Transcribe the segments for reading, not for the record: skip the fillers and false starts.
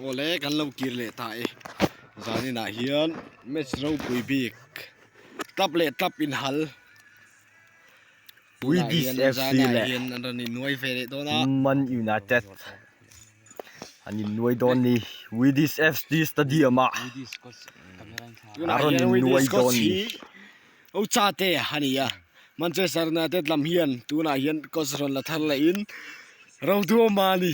Awle kan lo kir leh ta e zaninah hian match ropui bik club leh club inhal tunah Widis hian FC zanah leh hian an rawn innuai ve leh dawn a. Man United an innuai dawn ni Widis FC Stadium ah Tunah a rawn hian innuai Widis dawn coach ni. hi Ochate a ni a, Manchester United lam hian tunah hian coach rawn la thar lehin Roduama a ni.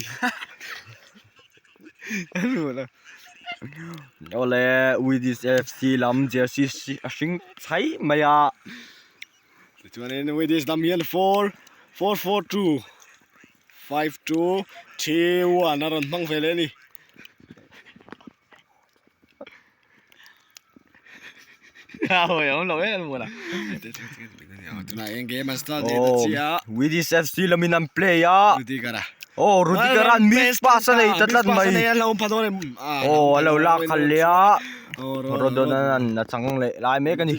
Awle Widis FC lam jersey a hring chhai mai a. Tichuanin Widis lam hian 4 4 4 2 5 2 3 1 a rawn hmang ve leh a ni. Aw Widis FC lamin an play a aw Rudiger an miss pass a nei ta tlat mai aw a lo lak khalh leh a Rodon an a chang leh lai mek a ni.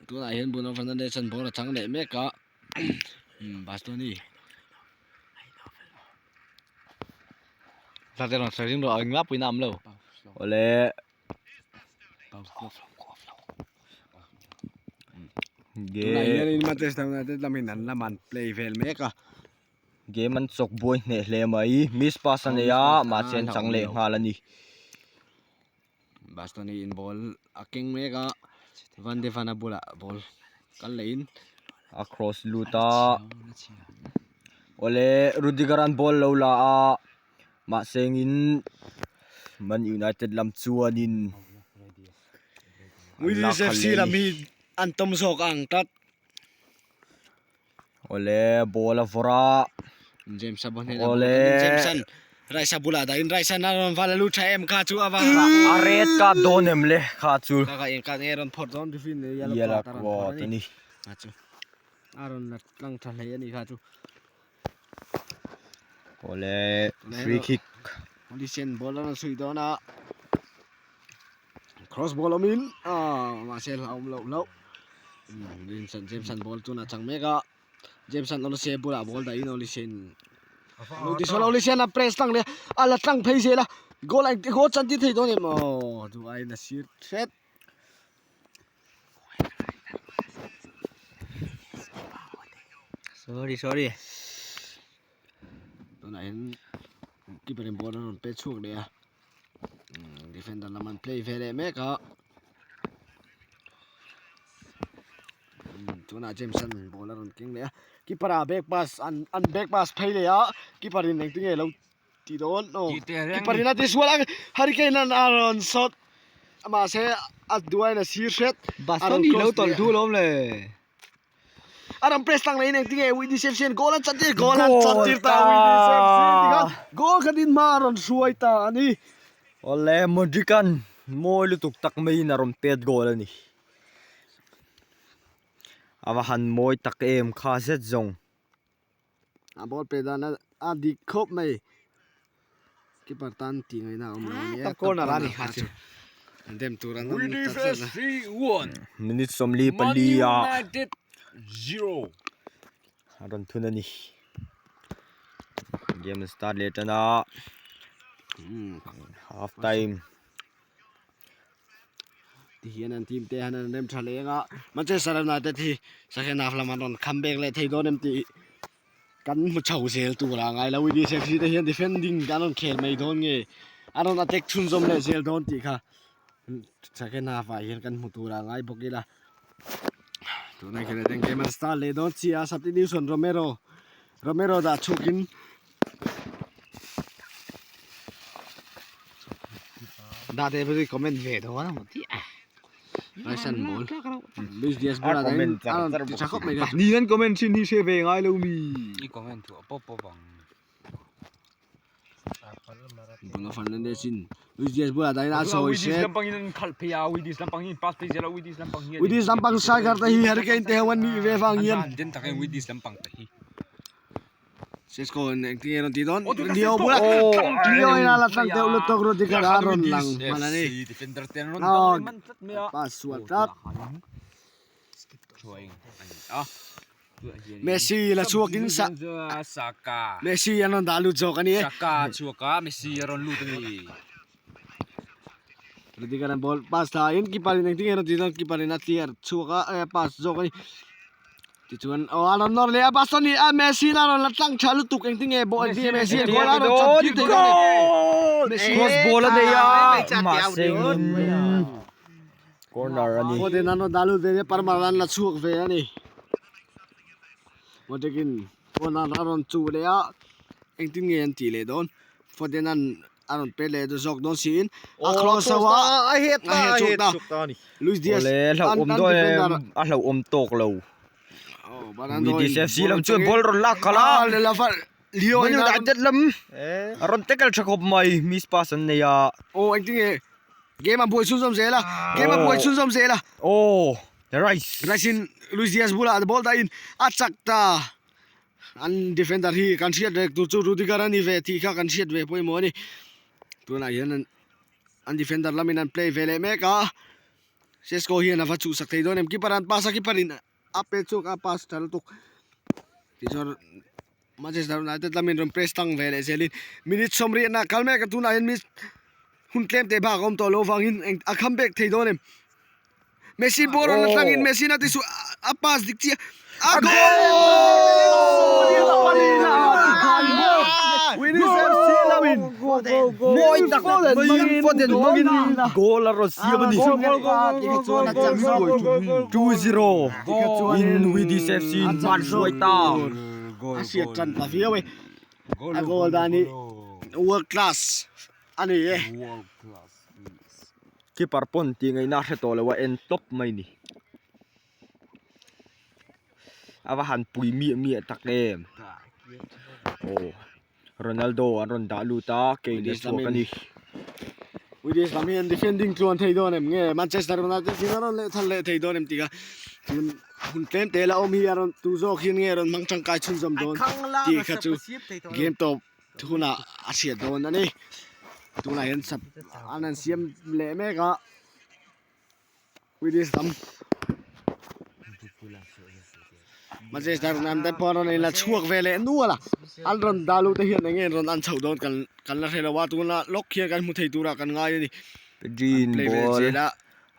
Tunah hian Bruno Fernandes an ball a chang leh mek a Bastoni Awle Tunah hianin Manchester United lamin an lam an play vel mek a. Game an chawk buai hneh hle mai miss pass a nei a mahse an chang leh nghal a ni. Bastoni in ball a keng mek a Van de Van a bulah ball kal leh in a cross lut a awle Rudiger an ball lo la a mahse engin Man United lam chuanin an lak Widis khalh FC leh a lam ni. hi an tawm zawk a ang tlat. Awle ball a vawrh a. James a ball hnenah ball Awle. kalin Jameson Rice a bulah dahin Rice an a rawn val a lut tha em kha chu a va A red card dawn em le kha chu. Kha kha eng card nge rawn phawrh dawn Griffin yellow Yellow card a rawn phawrh card a a ni. ni. Kha chu a rawn la tlang tha hle a ni kha chu. Awle free kick. Olisen ball a rawn suih dawn a. Cross ball awmin ah mahse hlauhawm loh hlauh. Jameson Jameson ball tuna chang mek a. Jameson Olise bulah ball dahin Olise-in lo ti sawn Olise-an a press tlang leh a la tlang phei zel a. Goal a goal chan tir thei dawn em aw duh aiin a sir hret. Sorry sorry. Tunah hian keeper in ball a rawn pet chhuak leh a. Defender lam an play ve leh mek a tunah Jameson ball a rawn keng leh a keeper ah back pass an an back pass phei leh a keeper in engtin nge lo ti dawn aw keeper in a ti sual a hurricane an a rawn shot mahse a duain a sir hret a rawn cross leh. A rawn press tlang leh in engtin nge Witness FC an goal an chan tir goal an chan tir ta Witness FC tikhan goal khat in hma a rawn hruai ta a ni. Awle Modric an mawi lutuk tak maiin a rawn pet goal a ni. A va han mawi tak em kha zet zawng. A ball pe dan a dik khawp mai. Keeper tan tih ngaihna a awm lo a nia. Top corner a ni kha chu. An dem tur an awm ta tlat a. Minute 44 ah a rawn thun a ni. Game start leh tan a. Half time. Ti hian an team te hian an rem tha leh ang a Manchester United hi second half lamah an rawn comeback leh thei dawn em tih kan hmu chho zel tur a ngai lo Witness FC te hian defending an rawn khel mai dawn nge an rawn attack chhunzawm leh zel dawn tih kha second half ah hian kan hmu tur a ngai bawk ila tunah hian eng game an start leh dawn chiah a substitution Romero Romero dah chhukin. Da te pawh comment ve tho a maw ti a. Raisan ball. Luis Diaz ball a comment dahin char char ti tha khawp mai kha. Ni an comment thin hi hre ve ngai lo mi. I comment thu a pawp pawp ang. Bruno Fernandes in Luis Diaz bulah dahin a sawi Widis hret. lampang in an khalh phei a, Widis lampang hi pass phei zel a, Widis lampang hi. Widis lampang striker te hi Hurricane te ho an nih ve vang hian. An den tak e Widis lampang te hi. Sesko in engtin nge rawn tih dawn? Leo bulah Leo in a la tlang deuh lutuk Rudiger a rawn lang hman a ni. Defender te an rawn dang leh man tlat mai a. Pass sual tlat. Messi la chhuakin sa Messi an rawn dah lut zawk a ni e. Saka chhuak a Messi a rawn lut a ni. Rudiger an ball pass thla in keeper in engtin nge a rawn tih dawn keeper in a clear chhuak a pass zawk a ni. Tichuan aw a rawn nawr leh a Bastoni a Messi in a rawn la tlang tha lutuk engtin nge ball engtin nge Messi an goal a rawn chawp tir thei dawn e. Messi cross ball a nei a mahse in corner a ni. Foden an rawn dah lut ve nia Parmar an la chhuak ve a ni. Modric in corner a rawn chuh leh a engtin nge an tih leh dawn Foden an a rawn pet leh zawk dawn siin a cross ho a a het chhuak ta Luis Diaz Awle hlauhawm dawn em a hlauhawm tawk lo Luis Diaz FC lam chuan ball rawn lak khalh a Man United lam a rawn tackle tha khawp mai miss pass an nei a aw engtin nge game a buai chhunzawm zel a game a buai chhunzawm zel a aw Rice Rice in Luis Diaz bulah ball dahin a chak ta. An defender hi kan hriat rek tur chu Rudiger a ni ve tih kha kan hriat ve pawimawh a ni. Tunah hian an defender lamin an play ve leh mek a. Sesko hian a va chhuhsak thei dawn em keeper an pass a keeper in a pet chhuak a pass tha lutuk. Tichuan Manchester United lamin rawn press tang ve leh zelin minute sawmriatna kal mek a tunah hian minute hun tlem teh bak a awm tawh loh avangin a come back thei dawn em. Messi ball rawn la tlangin Messi na tisu a pass dik chiah a goal! Mawi tak maiin Foden hmangin goal a rawn siam a ni. 2-0 in Widis FC in hman hruai ta. A hriat tan ta viau e. A goal dan hi world class a ni e. Keeper pawn tih ngaihna a hre tawh lo a en tawp mai ni. A va han pui miah miah tak em. Aw Ronaldo an rawn dah lut a Kane a chhuak a ni. Widies lam hian defending tluan thei dawn em nge Manchester United hian a rawn leh thar leh thei dawn em tih kha hun hun tlem te la awm hi a rawn tu zawk hian nge rawn hmang tangkai chhunzawm dawn tih kha chu game tawp Thunah a hriat dawn a ni. Tunah hian sap an han siam leh mek a. Widis lam. Manchester United pawh rawn in la chhuak ve leh nual a. An rawn dah lut te hian eng nge an rawn an chhoh dawn kan kan la hre lo a. Tuna lawk hian kan hmu thei turah kan ngai a ni. Green Play ve ball zel a. a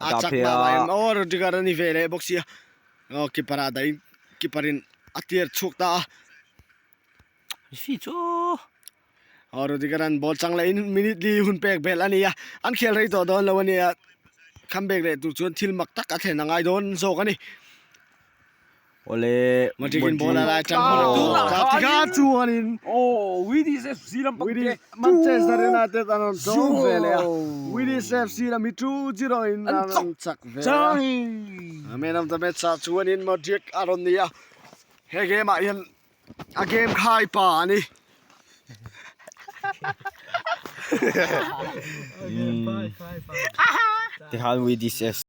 A dah chak phei mah a. mah em aw Rudiger a ni ve leh bawk sia. Aw keeper ah dahin keeper in a tir chhuak ta a. Si chu Aw Rudiger an ball chang leh in minute li hun pek belh a ni a an khel rei tawh dawn lo a nia comeback leh tur chuan thil mak tak a thlen a ngai dawn zawk a ni. Awle Modric in ball a lai chang hun a tur a tikha chuanin Aw Widis FC lampang te Manchester United an rawn tlawm ve leh a Widis FC lam hi 2-0 in an rawn chak ve a man of the match ah chuanin Modric a rawn ni a he game ah hian A game khai pa a ni. Tikhan Widis FC.